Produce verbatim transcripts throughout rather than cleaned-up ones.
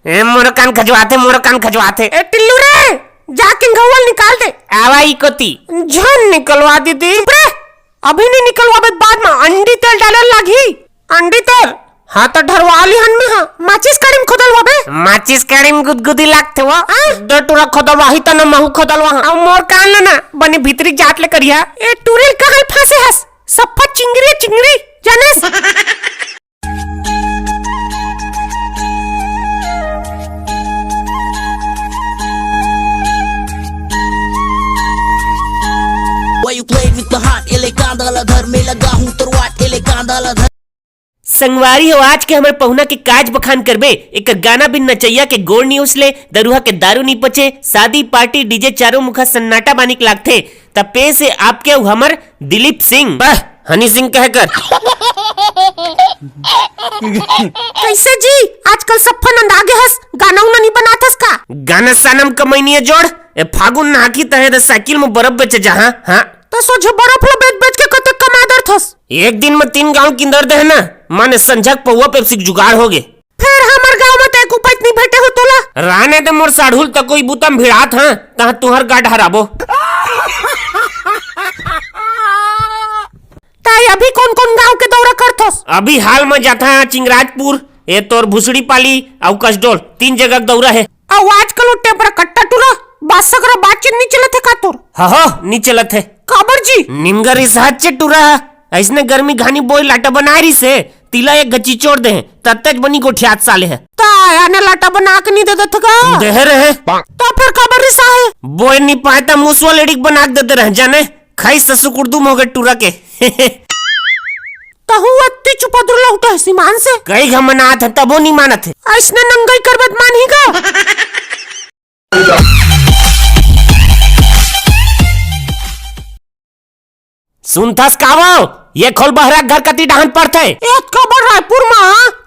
ए, मोर कान खजवाथे, मोर कान खजवाथे। ए टिल्लू रे, जाके घौवा ल निकाल दे। आवा ई कोती। झन निकलवा दीदी। चुप रे, अभी नहीं निकलवाबे, बाद में अंडी तेल डाले लागही। अंडी तेल? हाँ, तो ढरवा ली हन में, हाँ। माचिस कड़ी म खोदलवाबे। माचिस कड़ी म गुदगुदी लागथे वो। आ? दे टूरा खोदलवाही त न महू खोदलवाहा। अब मोर कान ल ना, बने भीतरी जात ले करिहा। ए टूरी ल कहाँ ल फांसे हस? सफ्फा चिंगरी, चिंगरी, जानस? Why you playing with my heart? एले कांदा ला धर, में लगा हूँ तरवाट, एले कांदा ला धर। संगवारी हो, आज के हमर पहुना के काज बखान करबे, एकर गाना बिन नचैया के गोड़ नी उसले, दरुहा के दारू नी पचे, शादी पार्टी डीजे चारों मुखा सन्नाटा बानिक लागथे। त पेश हे आपके अउ हमर दिलीप सिंह। बह, हनी सिंह कहे कर। कैसे जी, आजकल सफ्फा नंदा गे हस, गाना उना नी बनात हस का? गाना सानम कमैनिया जोड़, ए फागुन नहाकी तहे त साइकिल म बरफ बेचे जाहा, हाँ? त सोझे बरफ ल बेच बेच के कतेक कमा डरथस? एक दिन म तीन गांव किंदर देहे ना, माने संझक पौवा पेप्सी के जुगाड़ होगे। फेर हमर गांव म त एक उपज नी भेटे हो तोला। राने ते मोर साढ़ुल त कोई बुतम भिड़ात हां, तहां तुहर गाड़ हराबो। ताई अभी कौन-कौन गांव के दौरा करथस? अभी हाल म जाथा चिंगराजपुर, ए तोर भुसड़ी पाली अउ कसडोल, तीन जगह के दौरा हे। अउ आजकल वो टेपरा कट्टा टूरा, बात सगरा बातचीत नी चलत हे का तोर? ह हो, नी चलत हे। काबर जी? निमगर इस हाथ से टूरा, अइसने गर्मी घानी बोय लाटा बनाए रिस हे, तिला एक गच्ची चोर दे हे, तत्तेच बनी गोठियात साले हे। त आने लाटा बना के नी दे देथे का? देहे रहे। त फेर काबर रिसाहे? बोय नी पाए त मुसवा लेडिक बना के दे दे रहे, जाने? खाई ससुर कुर्दुम होगे टूरा के। तहू अत्ती चुपदरू लौटा है सीमान से। कई घमनात है, तबो नी मानत है। अइसने नंगई करबे त मानही का? सुनथस का वो? ये खोलबहरा घर कती डहान पड़थे। एतका बड़ रायपुर म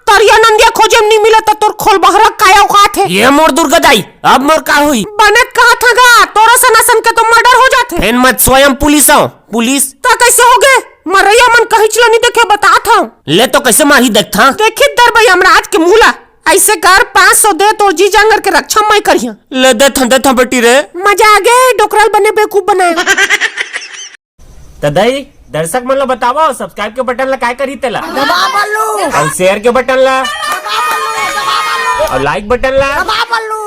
तरिया नंदिया खोजे म नी मिलत, त तोर खोलबहरा काय औकात हे? ये मोर दुर्गा दाई, अब मोर का होई? बने त कहत हंव गा, तोर असन असन के तो मर्डर हो जाथे। फेन मत स्वयं पुलिस आव, पुलिस। त कइसे होगे? मरइया मन कहींच ल नी देखे, बतात हंव। ले तो कइसे मारही देखथा। देखी डरबे यमराज के मुंह ला। अइसे कर, पाँच सौ दे, तोर जी जांगर के रक्षा मैं करिहंव। ले देथंव, देथंव बेटी रे। मजा आगे, डोकरा ल बने बेवकूफ बनाए। त दाई, दर्शक मन ल बतावव, subscribe के बटन ल काय करही तेला? दबा बल्लू। अउ share के बटन ल? दबा बल्लू, दबा बल्लू। अउ like बटन ल? दबा बल्लू।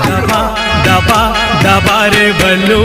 दबा, दबा, दबा रे बल्लू।